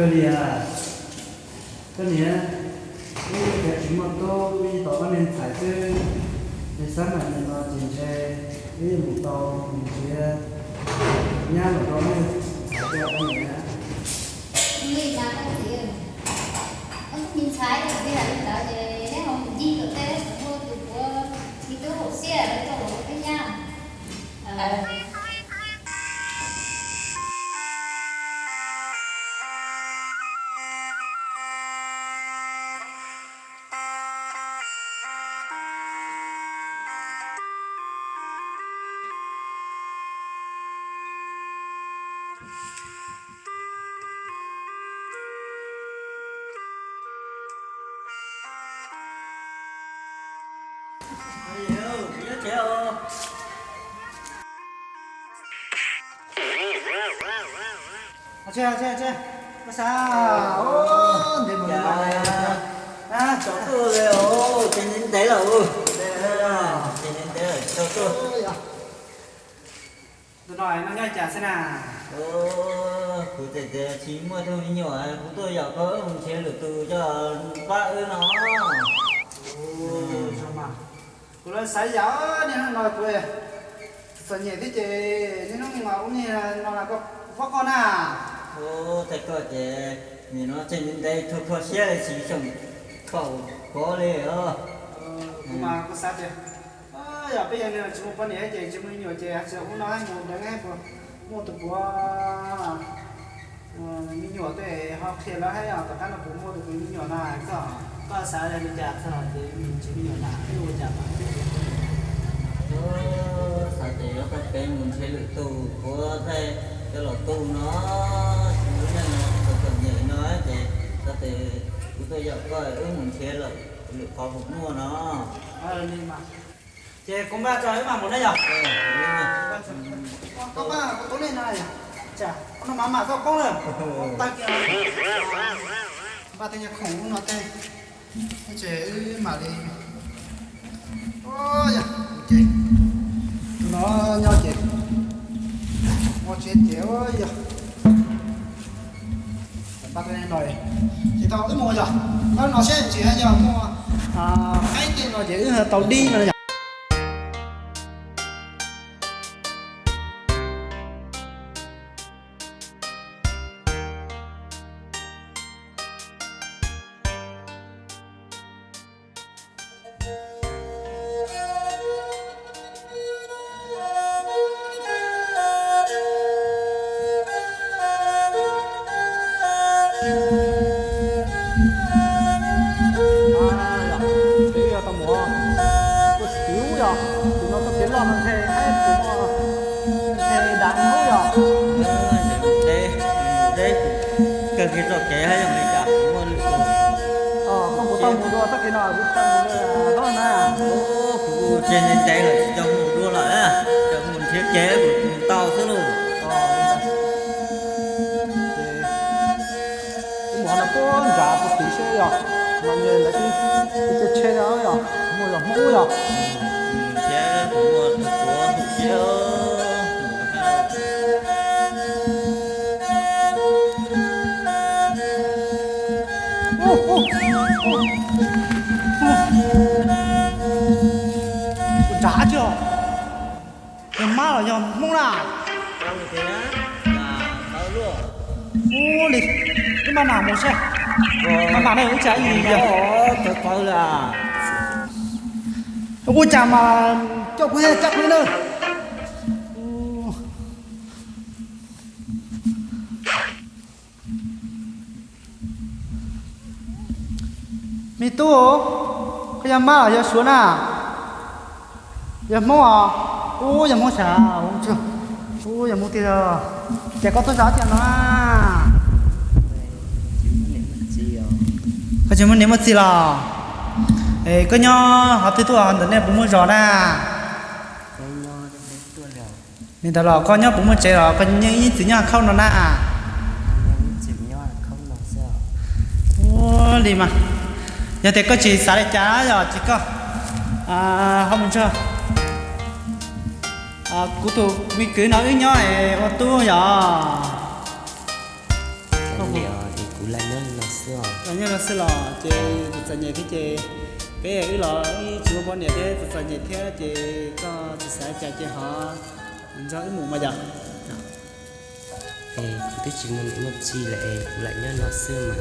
Koj niam, koj niam, wb cov tsis muaj tub, wb tau ob niag ntxhais xwb, es xab mam li no ces ntshe wb yuav mus tau mus nrhiav nyab los rau wb tus ntxhais coj koj niam. Li mas koj txiv, wb tub me ntxhais, txiv hais li ntawd ces neb ho mus ncig tom teb mus muaj tus puav me tub haum xiab rau los ua peb nyab. Koj xav, ntev mus, tsaus ntuj li os, ces ntev ntev lawm, ces ntev ntev lawm tsaus ntuj. Tus no noj nyob cas xwb na? Kuv txawm tias tsis muaj tus me nyuam, kuv tuaj yaum koj wb mus nrhiav lwm tus coj pab wb no. Kuv los xav yam niaj hnub no kuv txom nyem thiab ces niaj hnub no ua niag no los koj pab koj na. Ua thaij koj ces nim no tseem ntev ntev, kho kho siab li tsis xyoo kho kov li os. Kuv mas kuv xav tias yog peb yog neeg tsis muaj poj niam ces tsis muaj me nyuam ces hais tsis ua no mus deev puas muaj tus puav me nyuam tej ho qhia lawv hais yog tom qab no puas muaj tus puav me nyuam no. Koj, koj xav li cas txog ces ntsib me nyuam na, ua cas mas xav tias yuav tau peb mus nrhiav lwm tus puav thiaj coj los tu no. Lub neej no txom txom nyem no ces xav tias kuv tuaj yaum koj wb mus nrhiav lwm qhov puas muaj no. Ces kuv npaj tso wb mam mus na yog. Koj npaj kuv tus nej no yog, tsam no mam mam txoj koob lawm, tag kiag npaj tej nyuag khoom no tej, ces wb mam li. Yog ces tus no nyob ces ua tsev ces yog npaj tej no ces tau wb mus yog, npaj no seb tsis yog muaj qaib tej no ces wb tau dib no yog. Yog, tus no txoj kev loj no ntshe, ntshe dav hnub yog. Kawg kiag txoj kev haj yam li cas muaj lwm tus. Koj puas tau mus dua txoj kev no, kuv tau mus dua hlob na. Kuv tseem ntev ntev lawm tsis tau mus dua lawm, tseem mus nrhiav kev kuv mus tau xwb lauj. Wb mus no puag nrad puag tid seb yog, no yog lawv ib tse tsheb no yog muaj zos Hmoob yog. Thiab kuv muaj tus puav hum siab. Nrad tsis yog mab los yog Hmoob na? Ua li, wb maj mam mus seb. Maj mam na, ib tsam ib yam. Ua cas mas coj kuv thiab cab kuv na. Me tub, koj yog mab los yog suav na? Yog Hmoob os. Ub, yog Hmoob sav. Ub, yog Hmoob tiag. Ces koj tuaj zov tiag no na? Koj tsis muaj niam muaj txiv los? Es koj nyob qhov twg tuaj ntawm nej puas muaj zos na? Li ntawd los koj nyob puas muaj tsev los koj yeej ib txwm nyob khauj no na? Ua li mas, yog tias koj tsis xav li cas yog tsis koj ho mus ntsog kuv tus me kwv no wb nyob ua tub yog. Nyob no xwb los ces txom txom nyem thiab ces peb wb los wb tsis muaj poj niam thiab txom txom nyem thiab ces koj tsis xav cas ces ho nrog wb mus mas yom. Es kuv twb tsis muaj niam muaj txiv lawm es kuv lam nyob no xwb mas.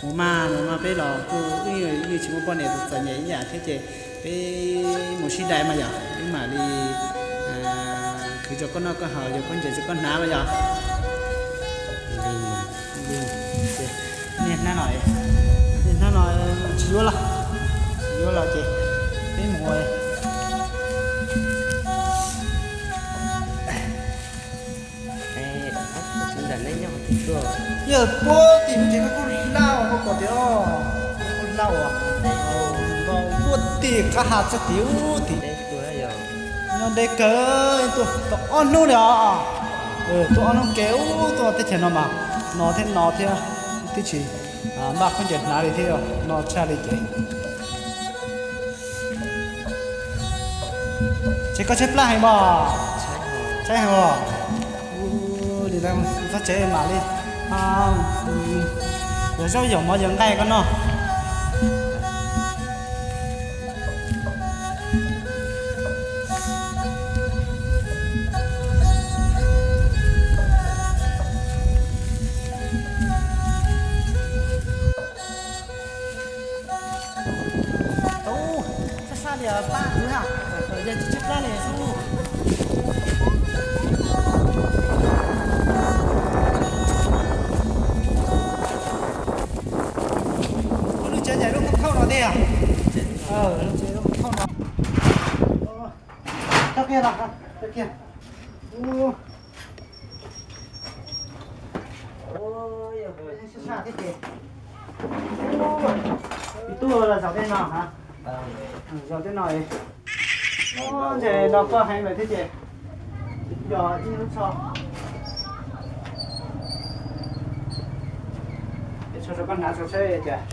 Mus mas, mus mas peb los kuj wb yeej tsis muaj poj niam txom txom nyem ib yam thiab ces peb mus sib dai mas yom, wb mam li khwv rau koj noj koj haus, yog koj ncaim rau koj hnav mas yom. Niaj hnab no, niaj hnab no tsis yuav los, tsis yuav los ces peb mus. Yog puag tim no ces koj kuj hlauj, koj kom tias koj kuj hlauj as, puag tim qab ha txog tim ub tim. Nyob deb kawg, tuaj tau ob hnub li os. Tuaj ob hnub kev ub tuaj teb chaws no mas no thiab no thiab, twb tsis npaj khaub ncaws hnav li thiab, no tshaj li ces. Ces koj tshaib plab heev mas, tshaib heev os. Li txhob tsev mam li yuav zaub yaum mov yaum nqaij koj noj. Ub, sab sab li pab kuv na, yog tsis tshaib plab li xwb. Ua lub tsev ncaim lub khauj khauj no tiag. Lub tsev lub khauj khauj no. Tau kiag los, tau kiag. Sab sab thiab ces. Ib tug los zaum tej no ha. Zaum tej no. Ntshe no koj heev lawm thiab ces yog ib lub tsho. Tsho rau koj hnav tsho saib cas.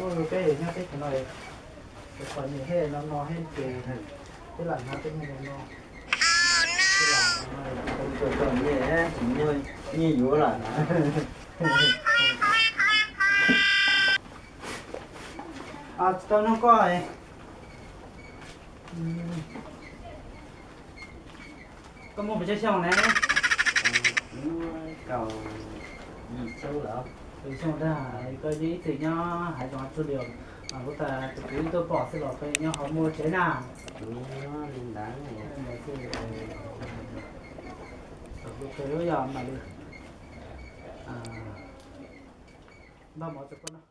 Ua peb nyob teb chaws no, qhov nyiaj he no no he ces peb lam hnav tej nyiaj no no. Tsis muaj nyiaj yuav lawm. Tsis tau nug koj, koj muaj pes tsawg xyoo ne? Kaum yim xyoo lawm. Kaum yim xyoo tag, koj yeej ib txwm nyob hav zoov tsuag li. Kuv tas tus kwv tuaj pom xwb los koj nyob ho muaj tsev na. Kuv nyob li ntawd. Kuv yog mam li npaj mov rau koj noj.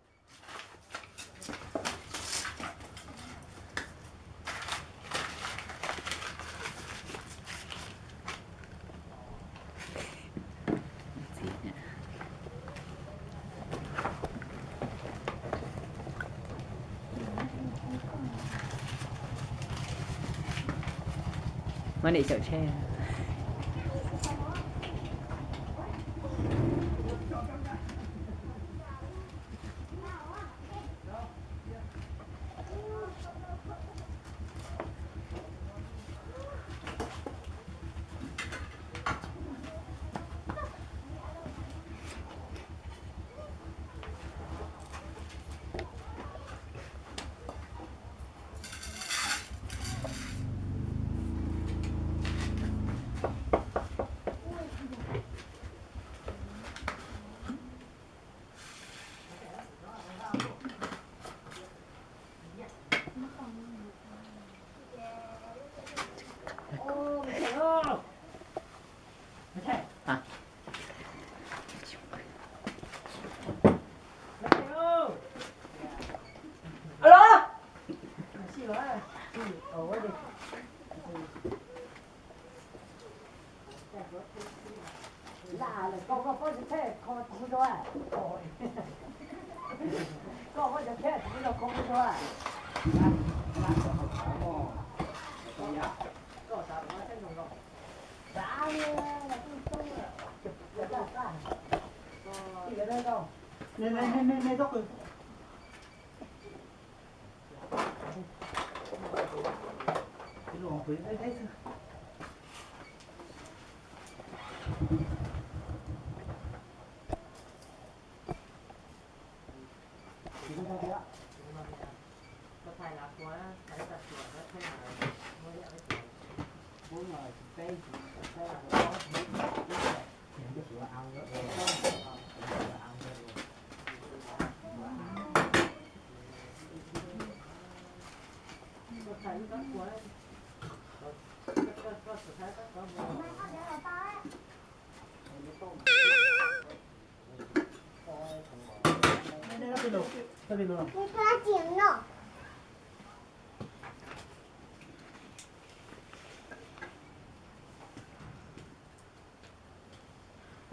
Maj nim caum tsheb.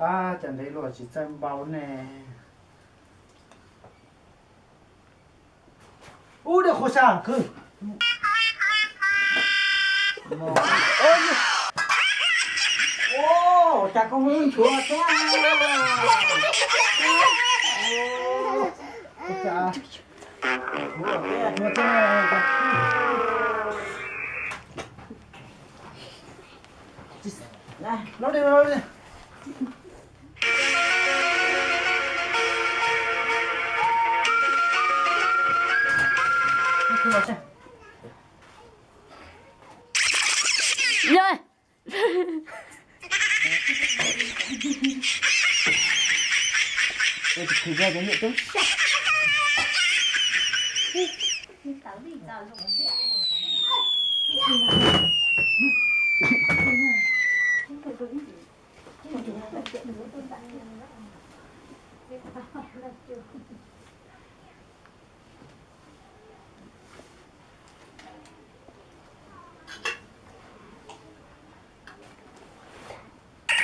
Ab, cas ntev luaj tsis txawj npau ne. Ub, dej qhuav sab khwv. Ua cas koj muab nchuav thiab? Los li, los li. Yog.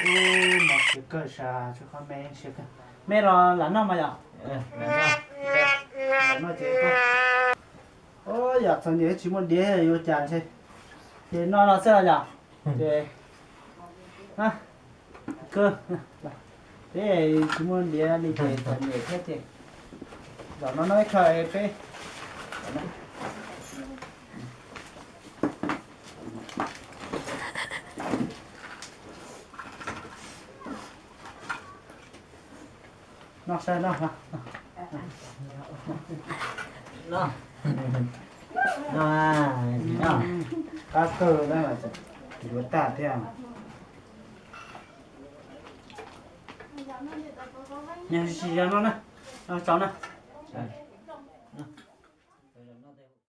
Ub, mov siav kawg sas, tshuav qhov me siav kawg. Me los lam noj mas yom? Lam noj ces, ub, yam txom nyem tsis muaj diav yuav cas ntshe, ces noj no xwb los yom? Ces, kawg, peb tsis muaj diav li ces txom nyem thiab ces, zaum no noj ib qho peb noj saib noj. Noj, noj, qab kawg na, yuav tag thiab. Noj tsis yog no na, noj tso na.